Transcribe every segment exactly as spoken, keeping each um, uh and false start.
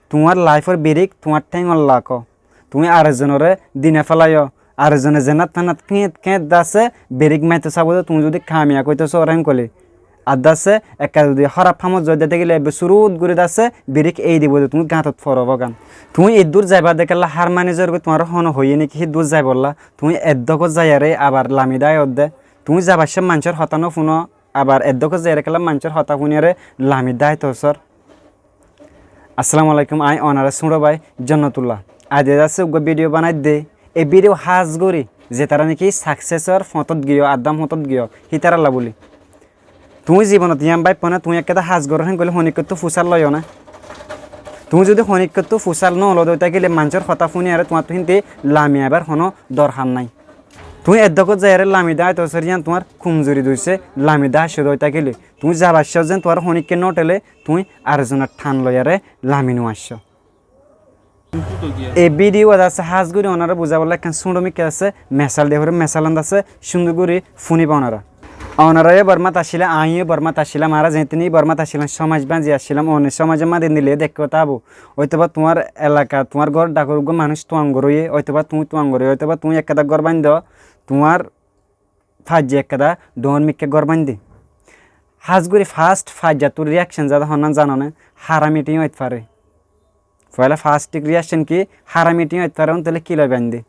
tuáñr laifor birík tuáñr théngolla rakó. Tuñí arekzonoré di nofélaiyó, arekzone zenát fánat kéñt kéñt de asé birík maito saibóde, tuñí zudi kamiya óito sóor héngoillé. Ar de asé ekka zudi hóraf hamot zai de tákile ebbe surút gorí de asé birík éi dibóde, tuñí gañtot foróbogán. Tuñí eddúr zaiba de kiyólla hár mani zogói, tuáñre hone hoiyé néki híddúr zaibolla? Tuñí eddókot zaiyaré abar lami dáiyodde. Tuñí zaibar cómot maincór hotá nofúno, abar eddókot zaiyaré kiyólla maincór hotá fúniyaré lami dáito sóor. Assalamu alaikum, aññí onorár súñço bái Jonnotulla. Aijja de asé uggúa bídiyo banaidde. E bídiyo hás gorí zetará néki saksesor foñtót giyó, addám foñtót giyó, hítaralla bóli. Tuñí zibonot yián báiffo né, tuñí ekkán hás gorór héngoillé honíkkottú fusár loiyó né. Tuñí zudi honíkkottú fusár nolóde ói tákile maincór hotá fúniyaré tuáñttú hínti lami aibár honó dorhar nái. Tuñí eddókot zaiyaré lami dáito sóor, yián tuáñr komzuri dóijje, lami dáiccóde ói tákile. Tuñí zaibar cómot zeén tuáñre honíkka nótele, tuñí arekzonor than loiyaré lami nuaiccó. E bídiyo de asé hás gorí onorá buzábolla ekkán súñço mikká de asé mesal diyé, fúra mesal de asé cúndor gorí fúniba onorá. Onorá yó Bormát accíla, aññí yó Bormát accílam, añára zeéñtini Bormát accílam, cómaj báñzi accílam, one cómajor máze endilla dekká táibo. Óitoba tuáñr elaka, tuáñr gór dhakor uggúa manúic tuañgor óiye, óitoba tuñí tuañgor óiye, óitoba tuñí ekkán gór báñddo, tuáñr faijja ekkán dhoóñr mikká gór báñdde. Hás gorí fast faijjattú riyakcon zade hoó né zano né, hára mithi óit fare. Foóila fast riyakcon ki, hára mithi óit fare, óntolla ki loi báñdde.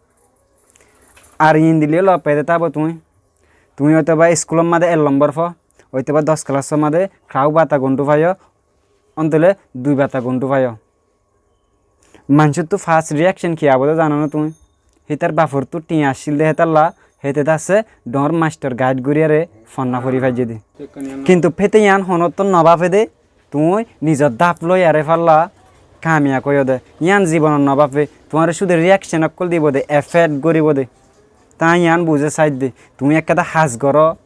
Ar endilla loi faide táibo tuñí. Tuñí óitoba iskúlor máze ek lombor fo, óitoba doc kelasor máze kau bata gondú faiyó, óntolla dui bata gondú faiyó. Maincóttu fast riyakcon ki aibóde zano né tuñí? Hítar baforttu thiañ accíl de hétalla, héte de asé dhoóñr mastor gaid goríyaré fonná fori faijjé de. Kintu héte yián honóttu nobáfe de, tuñí nizor dáp loiyaré falla kamiya óiyo de. Yián zibonot nobáfe, tuáñre cúde riyakcon ókkol dibo de, efekt goríbo de. Tói yián buzé saidde, tuñí ekkán hás goró,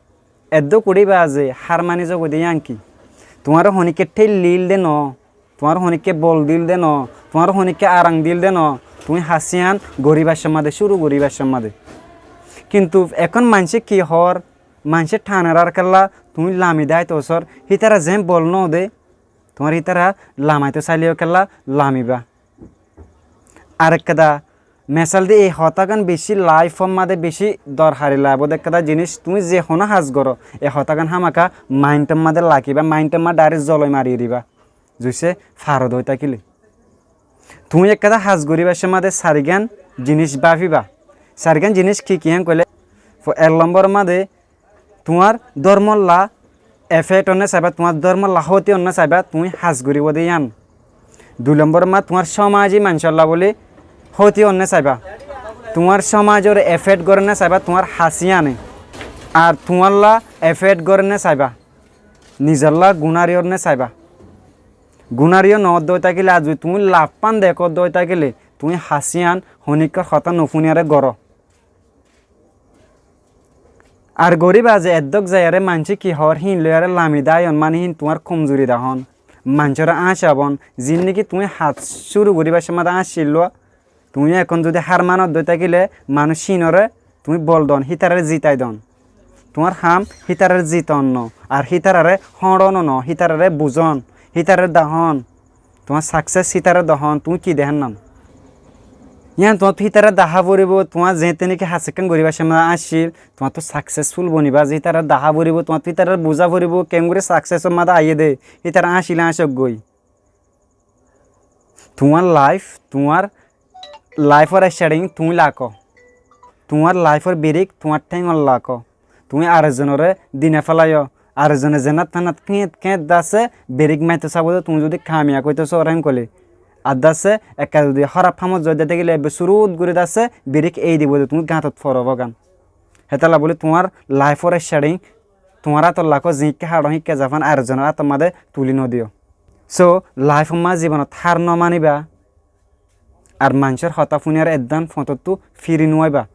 eddúr uçíba ze hár mani zogói de yián ki? Tuáñre honíkka théil dil de noó, tuáñre honíkka bol dil de noó, tuáñre honíkka arang dil de noó, tuñí hás yián goríbar cómot de, cúru goríbar cómot de. Kintu ehón maincé ki hoór, maincé thaner ar kiyólla tuñí lami dáito sóor, hítara zeén bol nóde, tuáñr hítara lamaito sailé yó kiyólla lamiba. Ar ekkán mesal de, e hotágan bicí laifor máze bicí dorhari laibo de ekkán jiníc, tuñí ze honó hás goró, e hotágan hámaka maintor máze lakiba, maintor máze dhairek zoloi mari diba. Zuiccé faro de ói tákile. Tuñí ekkán hás goríbar cómot de sarigán jiníc báfiba. Sarigán jiníc ki ki héen hoilé, fo-, ek lombor máze tuáñr dórmolla efekt ónne saiba, tuáñr dórmolla hóti ónne saiba, tuñí hás goríbo de yián. Dui lombor máze tuáñr cómaji maincólla bóli hóti ónne saiba. Tuáñr cómajoré efekt gorénne saiba tuáñr hás yiáne. Ar tuáñlla efekt gorénne saiba. Nizolla gunári ónne saiba. Gunári yó noódde ói tákile, ar zudi tuñí laf fán de ekódde ói tákile, tuñí hás yián honíkkar hotá nofúniyaré goró. Ar goríba ze eddók zaiyaré maincé ki hoór híin loiyaré lami dáiyon, mani híin tuáñr komzuri dahón. Maincóre áñcabon, ziín néki tuñí hás cúru goríbar cómot de áñccillúa, tuñí ehón zudi hár manodde ói tákile, manúic híinoré tuñí bol don, hítararé zitai don. Tuáñr ham hítararé ziton noó, ar hítararé hóñçon noó, hítararé buzon, hítararé dahón. Tuáñr sakses hítararé dahón, tuñí ki dehénnan? Yián tuáñttú hítararé dahá foribó, tuáñr zeéñtte néki hás ekkán goríbar cómot de áñccil, tuáñttú saksesful boniba ze hítararé dahá foribó, tuáñttú hítararé buzá foribó, keéngorí saksesor máze aiyé de, hítara áñccilé áñccok goi. Tuáñr laif, tuáñr laifor esterin tuñí lakó. Tuáñr laifor birík tuáñr théngolla rakó. Tuñí arekzonoré di nofélaiyó. Arekzone zenát fánat kéñt kéñt de asé birík maito saibóde, tuñí zudi kamiya óito sóor héen hoilé. Ar de asé ekka zudi hóraf hamot zai de tákile ebbe surút gorí de asé birík éi dibóde, tuñí gañtot foróbogán. Hétolla bóli tuáñr laifor esterin tuáñr átot lakó, ziíkka haçó híkka zafán arekzonor átor máze tulí nodiyó. So, laifor máze zibonot hár nomaniba, ar maincór hotá fúniyaré eddán foñtóttu fíri nuwáiba.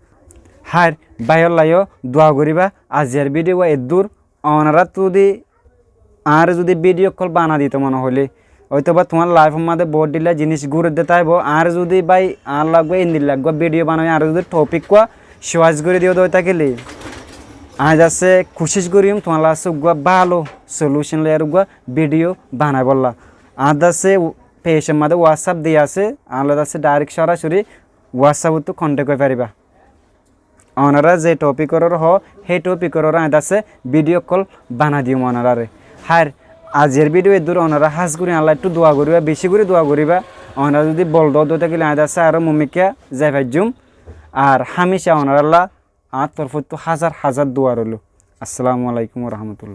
Háir, báiyolla yó dua goríba, aijjar bídiyo eddúr, onoráttu zudi añáre zudi bídiyo ókkol bana dito mone hoilé, óitoba tuáñr laifor máze boóut dhílla jiníc gúredde táibo, añáre zudi bái añálla eggúa endilla eggúa bídiyo banai, añáre zudi thopik uggúa cuwais gorí diyó de ói tákile, aññí de asé kucíc goríyum tuáñlla asé eggúa bála solucon loiyaré eggúa bídiyo banaibólla. Aññí de asé Page or máze WhatsApp diya asé, añára de asé direct sorasori WhatsApp ottu contact ói faribá. Onorá ze topic oré hoó, hé topic oré añí de asé video call banai diyum onoráre. Háir, aijjar video eddur, onorá hás gorí añálla ettu dua goríba, beci gorí dua goríba. Onorá zodi bol dóde tákile añí de asé aró mumikká zai faijjum. Ar hámica onorálla añár torfóttu házar házar dua roilo. Assalamu alaikum wa rahmatullah.